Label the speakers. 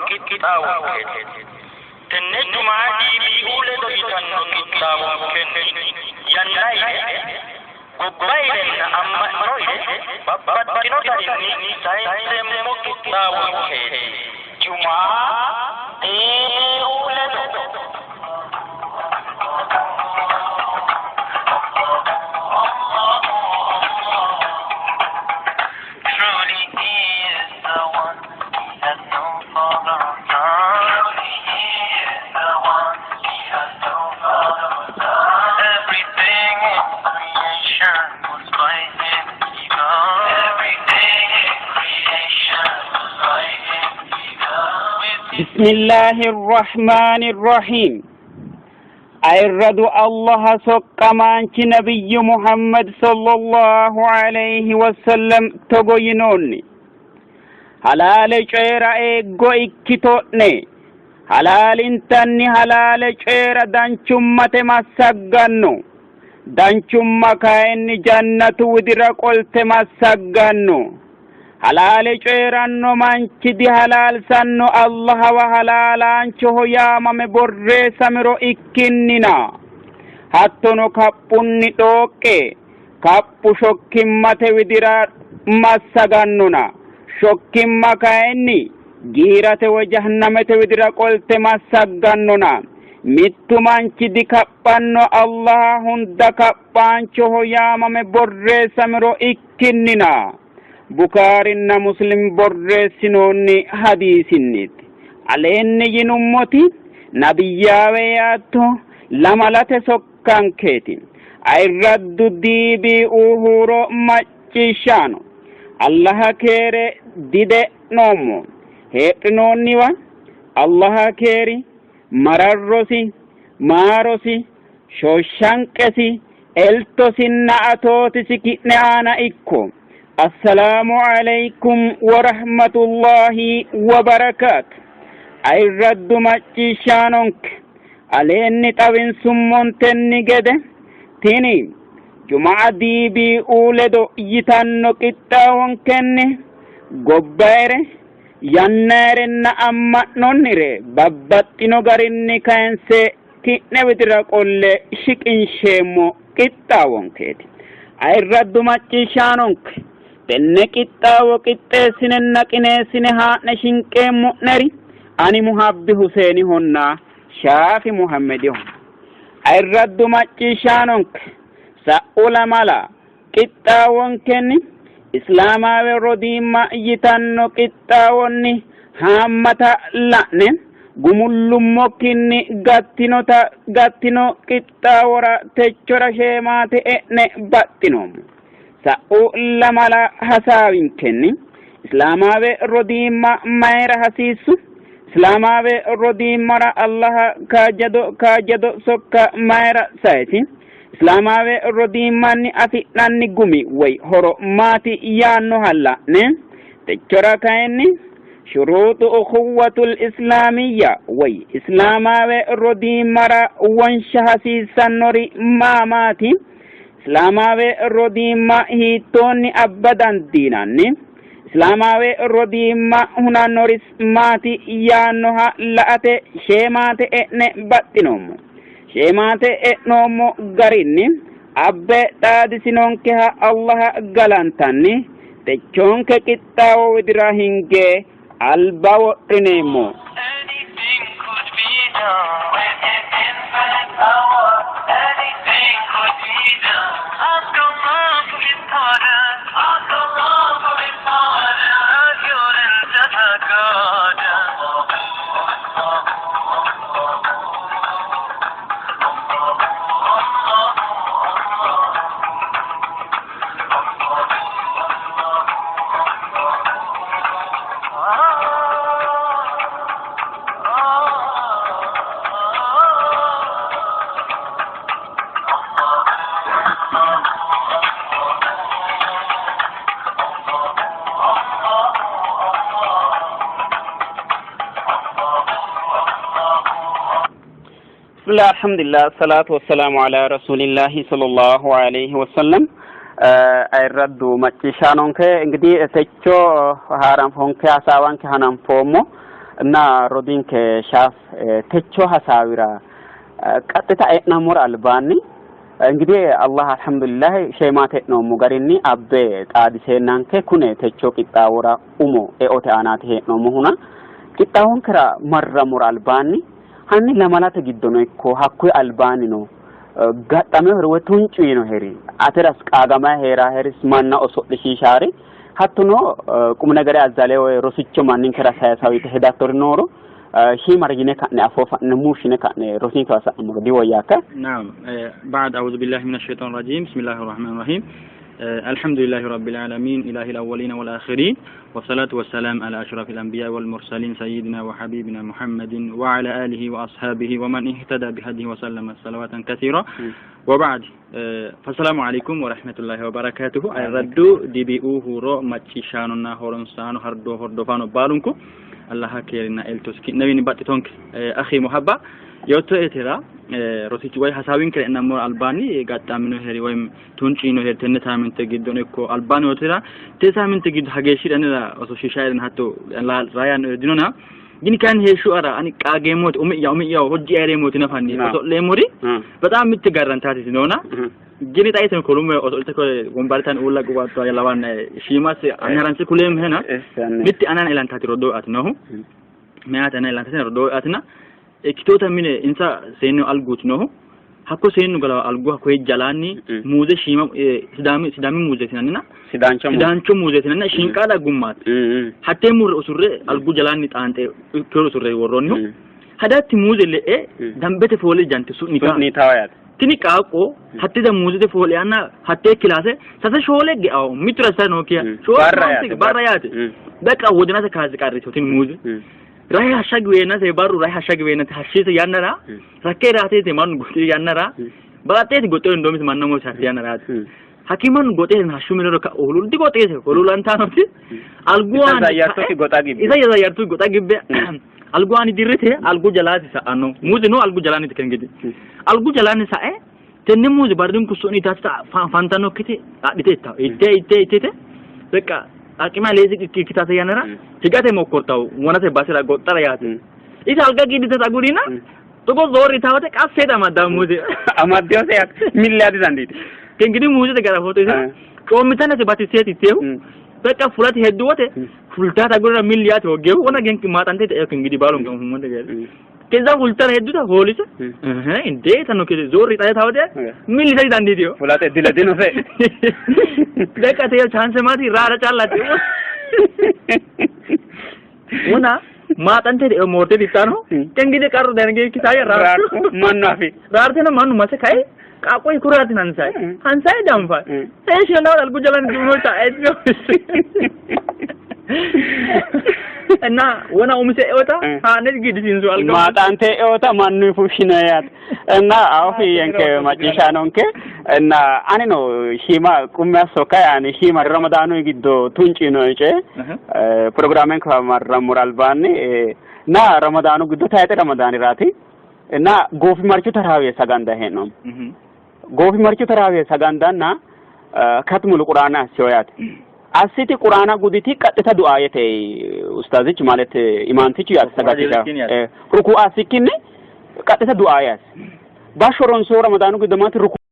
Speaker 1: qixxaawonkeeti. Tenne Jumaa DBU ledo yitanno qixxaawonkenni yannayire, gobbayirenna amma'noyire babbaxxino garinni sayinseemmo qixxaawonkeeti. Jumaa DBU ledo.
Speaker 2: Truly he is the one. He has no father or son. Truly he is the one. He has no father or son. Everything in creation was by him begun. Everything in creation was by him begun. With his
Speaker 3: بسم الله الرحمن الرحيم ayirradu Allaha soqqamaanchi nabiyyu Muhammad sallallahu alayhi wasallam togo yinoonni halaale coyira eeggo ikkito'ne halaalintanni halaale coyira danchummate massagganno danchumma kayinni jannatu widira qolte massagganno Halaale coyi'ranno manchi dihalaalsanno Allahawa halaalaanchoho yaamame borreessamiro ikkinnina. Hattono kaphunni dhooqqe, kaphu shokkimmate widira massagannona. Shokkimma kayinni giirate woy jahannamete widira qolte massaggannona. Mittu manchi dikaphanno Allaha hunda kaphaanchoho yaamame borreessamiro ikkinnina. Bukaarinna Muslim borreessinoonni hadiisinniiti. Aleenni yinummoti nabiyyaawe yaatto lamalate sokkankeeti. Ayirraddu DBU huuro macciishshaano Allaha keere dide'noommo. Heedhinoonniwa Allaha keeri, mararrosi, maarosi, shooshanqesi, eltosinna atootisi ki'ne aana ikko. Assalaamu alaykum wa rahmatullahi wa barakaatu. Ayirraddu macciishshaanonke aleenni xawinsummontenni gede tini Juma'a DBU ledo yitanno qixxaawonkenni gobbayire yannayirenna amma'nonnire babbaxxino garinni kayinse ki'ne widira qolle shiqinsheemmo qixxaawonkeeti. Ayirraddu macciishshaanonke, tenne qixxaawo qixxeessinenna qineessine haa'ne shinqeemmo'neri ani Muhabbi Huseenihonna Shaafi Muhammediho. Ayirraddu macciishshaanonke, sa'u lamala qixxaawonkenni Islaamaawe rodiimma yitanno qixxaawonni haammata la'ne gumullummokkinni gattinota gattino qixxaawora techora sheemaate e'ne baxxinoommo. Sa'u lamala hasaawinkenni Islaamaawe rodiimma mayira hasiissu? Islaamaawe rodiimmara Allaha kaajjado kaajjado sokka mayira sayisi? Islaamaawe rodiimmanni afi'nanni gumi woy horo maati yaannoha la'ne techora kayinni shuruuxu ukhuwwatul islaamiyya woy islaamaawe rodiimmara wonsha hasiissannori maa maati? Islaamaawe rodiimma hiittoonni abba dandiinanni? Islaamaawe rodiimma hunannori maati yaannoha la''ate sheemaate e'ne baxxinoommo. Sheemaate e'noommo garinni abbe xaadisinonkeha Allaha galantanni techoonke qixxaawo widira hinge alba wodhineemmo.
Speaker 2: Anything could be done with His infinite power. Anything could be done. Ask Allah for His pardon. Ask Allah for His pardon. As you're into the garden.
Speaker 3: Bismillah, alhamdulillah, salatu wassalamu ala rasulillahi sallallahu alayhi wasallam. Ayirraddu macciishshaanonke እንግዲህ techo haranfonke hasaawanke hananfoommo. እና rodinke ሻፍ techo hasaawira ቀጥታ e'nammora albaanni እንግዲህ አላህ አልሐምዱሊላህ ሼማት hee'noommo garinni abbe xaadiseennanke kune techo qixxaawora umo eote aanaati hee'noommohuna qixxaawonkera marrammora albaanni hanni lamalate giddono ikko hakkuyi albaannino gaxxamehori woy tuncu yiinoheri ateras qaagamayi heeraheris manna oso'lishiishaari hattono ቁም ነገር ያዘለ ወይ rosicho manninkera sayisa yite hedattori nooro shiimare yine ka'ne afoo fa'ne muushshine ka'ne rosinkewa sa'nummoro diwoyyaakka?
Speaker 4: نعم بعد أعوذ بالله من الشيطان الرجيم بسم الله الرحمن الرحيم الحمد لله رب العالمين إله الأولين والآخرين والصلاة والسلام على أشرف الأنبياء والمرسلين سيدنا وحبيبنا محمد وعلى آله وأصحابه ومن اهتدى بهديه وسلم صلوات كثيرة وبعد فالسلام عليكم ورحمة الله وبركاته ayirraddu DBU huuro macciishshaanonna horonsaano hardo hordofaano baalunku Allaha keerinna eltosi ki'newiinni baxxitonke akhi muhabba yoottoetera rosichi woy hasaawinkera e'nammora albaanni gaxxaminoheri woy tuncinoheri tenne saaminte giddono ikko albaanni yootera te saaminte giddo hageeshshira anera ososhiishaerena hatto rayannoeri dinona gini kayinni heeshsho ara ani qaageemmoti umi'ya umi'ya hojji ayreemmoti nafanni oso'leemmori በጣም mitte garrantaati noona gini xa isen kolumme oso'lite wombaritan uulla gubatto lawanna shiimas ani haransi kuleemmohena mitti anan ilantaati rodoo ati noohu meyaate anan ilantaati rodoo atina ikkitoota mine insa seennu alguuti noohu hakko seennu galawa algu hakko jalaanni muuze shiima sidaami sidaami muuzeeti yinannina
Speaker 3: Sidaancho muuze.
Speaker 4: Sidaancho muuzeeti yinannina shiinqaada gummaati hattee murre usurre algu jalaanni xaanxe ikkiro usurre worroonnihu hadaatti muuze le'e dambete foole jante su'nita
Speaker 3: Su'niitawo yaate.
Speaker 4: Tini qaaqqo hattee muuzete foole anna hattee kilaase sase shoole ge'awo mittu rasta nookkiha shoole
Speaker 3: Barra yaate.
Speaker 4: Barra yaate በቃ wodanase kaase qarriso tini muuze rahe hashsha giweennase barru rahe hashsha giweennase hashshise yannara rakke raateete mannu goxi yannara balaxeeti goxxe indoomisi manna moosi hatte yannaraati hakki mannu goxee hashshu minero ka'u hulul digoxeete hululantaanoti algu
Speaker 3: Isa
Speaker 4: aani
Speaker 3: zayyartuti goxa gibbe.
Speaker 4: Isa zayyartuti goxa gibbe algu aani dirrite algu jalaati sa'anno muuze no algu jalaaniti kan gidi algu jalaani sa'e tenne muuze barrin kusu'ni taasita fantannokkiti adhite itta itte itte ittite በቃ አቂማ leesi ikkitaate yannara higate mokkortawu wonate basera goxxara yaate isa alga giddite agurina togo zoorri tawate qasseeta amaddaa muuze
Speaker 3: Amaddiyose yaate milli adidandiiti.
Speaker 4: ከእንግዲህ muuzete gara foto isa coommitanase batisseeti itteehu በቃ fulate heddu wote fultaata agurina milli yaate hoggeehu wona genki maaxante ta'e ከእንግዲህ baalun gamummate gede ከዛ fultara hedduta hoolise እንዴ ተኖ ዞር ጣ ታወደ milli sadi dandiitiyo
Speaker 3: Fulate dile dinose.
Speaker 4: በቃ ተየው chance ማቲ ራራ ጫላት wona maaxante de moorte dittano ከእንግዲህ ቀሩ ደንጌ ኪታየ ራርቱ
Speaker 3: Mannu afi.
Speaker 4: raartena mannu mase kai qaaqoy kuraatin hansay hansay danfa eeshi na algu jalan duno ta እና wona umise eota haanet gidisiinsu alga
Speaker 3: Maaxante eota mannu fushshino yaate. እና afi yenke macciishshaanonke እና anino shiima qummi assokka yaani shiima ramadaanu giddo tuncino coye pirogiraamenke marrammora albaanni እና ramadaanu giddo tayixe ramadaaniraati እና goofimarchu taraawiye saganda hee'noommo. Goofimarchu taraawiye sagandanna katmul quraana assiyo yaate. Assiti quraana guditi ቀጥታ du'aayete ustaazichi ማለት imaantichu yaate sagadisha rukuu assikkinni ቀጥታ du'aaye assi. Bashsho ronso ramadaanu giddo maati rukuu